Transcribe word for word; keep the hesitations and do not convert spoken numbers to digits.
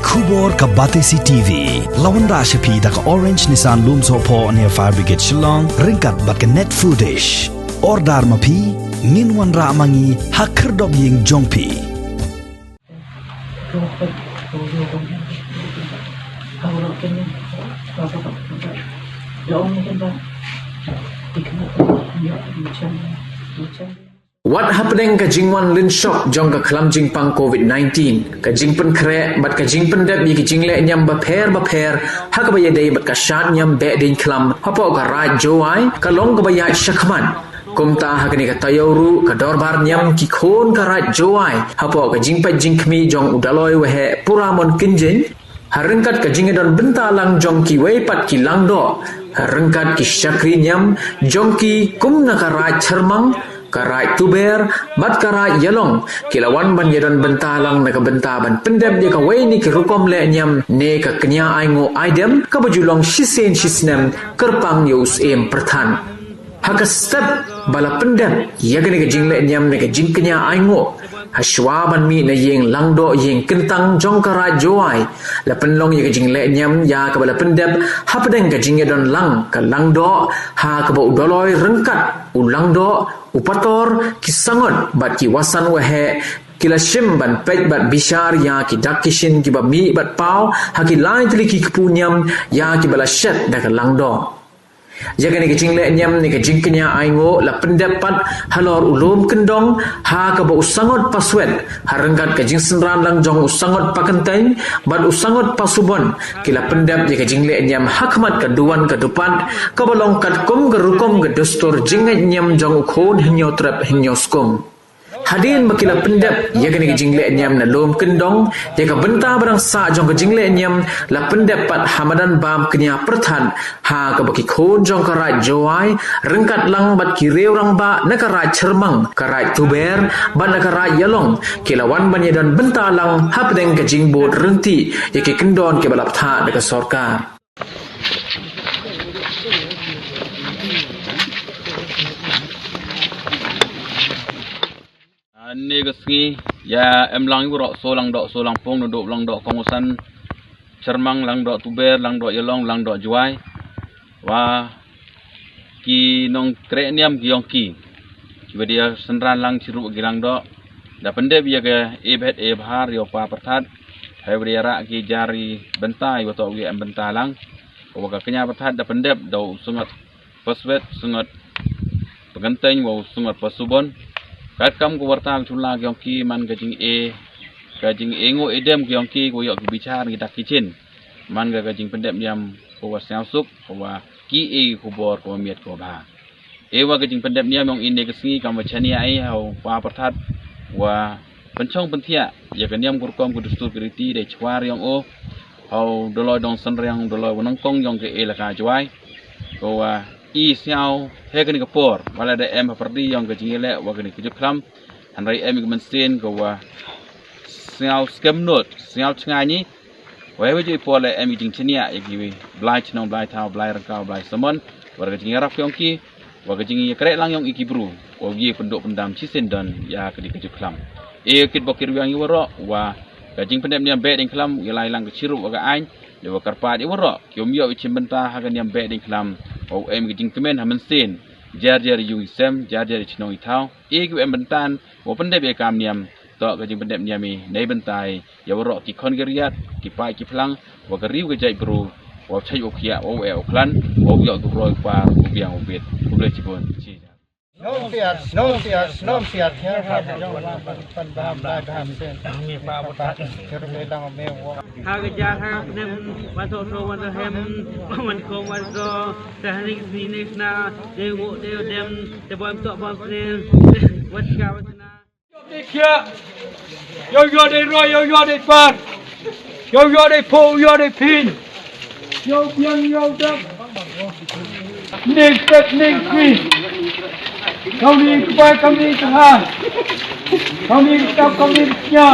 Khubor ka Batesi T V la wanrah sha phi da ka Orange Nissan Lumsohphoh near Fire Brigade Shillong ryngkat bad ka Net Foodish. Order ma phi, ngin wanrah ma ngi ha khyrdop ïing jong phi. Wat hapdeng ka jingwan lynshop jong ka khlam jingpang covid nineteen, ka jingpynkhreh bad ka jingpyndep ïa ki jingleh niam bapher bapher ha kaba ïadei bad ka shad niam beh deiñ khlam hapoh ka Raid Jowai ka long kaba ïaid shakhmat. Kumta ha kane ka taïew ruh ka dorbar niam ki khun ka Raid Jowai hapoh ka jingpeit jingkhmih jong u Daloi Waheh Puramon Kynjing, ha ryngkat ka jingïadon bynta lang jong kiwei pat ki langdoh, ha ryngkat ki shakri niam jong ki kum na ka Raid Chyrmang, ka Raid Tuber bad ka Raid Ïalong, ki la wan ban ïadon bynta lang na ka bynta ban pyndep ïa kawei na ki rukom leh niam ne ka kñia ainguh aidem kaba ju long shisien shisnem kyrpang ïa u Syiem Pyrthat. Ha ka step ba la pyndep ïa kane ka jingleh niam ne ka jingkñia ainguh, ha shuwa ban mih na ïing langdoh ïing kyntang jong ka Raid Jowai, la pynlong ïa ka jingleh niam ïa kaba la pyndep hapdeng ka jingïadon lang ka langdoh ha kaba u Daloi ryngkat u langdoh, u Pator, ki sangot bad ki wasan waheh ki la shim ban peit bad bishar ïa ki dak ki shin kiba mih bad paw ha ki lai tylli ki kpu niam ïa kiba la shet da ka langdoh. Ïa kane ka jingleh niam ne ka jingkñia ainguh la pyndep pat halor u lum kyndong ha kaba u sangot Paswet ha ryngkat ka jingsynran lang jong u sangot Pakyntein bad u sangot Pasubon, ki la pyndep ïa ka jingleh niam ha khmat ka duwan ka dupat kaba long katkum ka rukom ka dustur jingngeit niam jong u khun Hynñiewtrep Hynñiewskum. Hadien ba ki la pyndep ïa kane ka jingleh niam na lum kyndong, ïa ka bynta ba dang sah jong ka jingleh niam la pyndep pat ha madan bam Kñia Pyrthat ha kaba ki khun jong ka Raid Jowai ryngkat lang bad ki riew rangbah na ka Raid Chyrmang, ka Raid Tuber bad na ka Raid Ïalong ki la wan ban ïadon bynta lang hapdeng ka jingbud ryntih ïa ki kyndon kiba la bthah da ka sorkar. Ane ka sngi ïa em lang ïa waroh, so langdoh so langpung, naduh langdoh kongsan, Chyrmang, langdoh Tuber, langdoh Ïalong, langdoh Jowai. Wa ki nongtrei niam ki yong ki, kiba dei synran lang chiruh ki langdoh, da pyndep ïa ka e bhet e bhar ïa u Pa Pyrthat. Hei ba dei ïa rah ki jari bynta ïa wa toh ïa em bynta lang. Wa ka Kñia Pyrthat da pyndep da u sangot Paswet, sangot Pakyntein wa u sangot Pasubon. Katkam ka warta ka chula ki yong ki man ka jing e, ka jing e nguh e dem ki yong ki, ka ïoh ki bichar ki dak ki chin. Man ka ka jingpyndep niam ka wa sngewsuk, ka wa ki e khubor ka wa miat ka wa bha. E wa ka jingpyndep niam yong ine ka sngi kam wa chania e ha u Pa Pyrthat wa pynchong pynthiah ïa ka niam ka rukom ka dustur ka riti da chwar yong o ha u Daloi Dong Synriang, Daloi wa nongkong yong ka e laka Jowai. Ka wa i sngewsuk ha kane ka por, wa la da em ha pyrdi yong ka jingïaleh wa kane ka jingkhlam. Hynrei em i ka mynsiem ka wa sngewsuk, skem not, sngewsuk chngani. Wei wei ju i por la em i jingchania ïa ki wei blai chnong, blai thaw, blai rangkaw, blai samon. Wa ka jingïarap yong ki, wa ka jingïakreh lang yong i ki bru, wa ki pynduh pyndam chisien don ïa ka dei ka jingkhlam. E kit bok ki riang i waroh, wa ka jingpyndep niam beh ding khlam ïa lai lang ka chiruh wa ka ain. Ïa wa kyrpad i waroh ki um ïoh i chimbynta ha ka niam beh ding khlam, wa u em ka jingkmen ha mynsiem, jar jar i yung i sem, jar jar i chnong i thaw. E ki wa em byntan wa pyndep ïa kam niam, toh ka jingpyndep niam i nei byntai ïa waroh ki khon ki riat, ki paid ki phlang, wa ka riew ka jaitbru, wa u chait wa u khiah, wa u eh wa u klan, wa u ïoh u roi u par, u biang u bit. Khublei chibun. Chi. Nong siat, nong siat, nong siat, ya. Pan baham, lai baham sen. Kir be dang me wo. Ha ka jar ha ka snem, wan sok sok wan hem, wan khom wan so, sa hanik sini sna, de wo de dem, de bom tok bom sen, wat ka wat na. Ïoh dei khiah, ïoh ïoh dei roi, ïoh ïoh dei par, ïoh ïoh dei pho, ïoh dei phin, ïoh biang, ïoh dap. Ning pet, ning kwi. Kau ni kbai, kau ni kha. Kau ni kap, kau ni knya.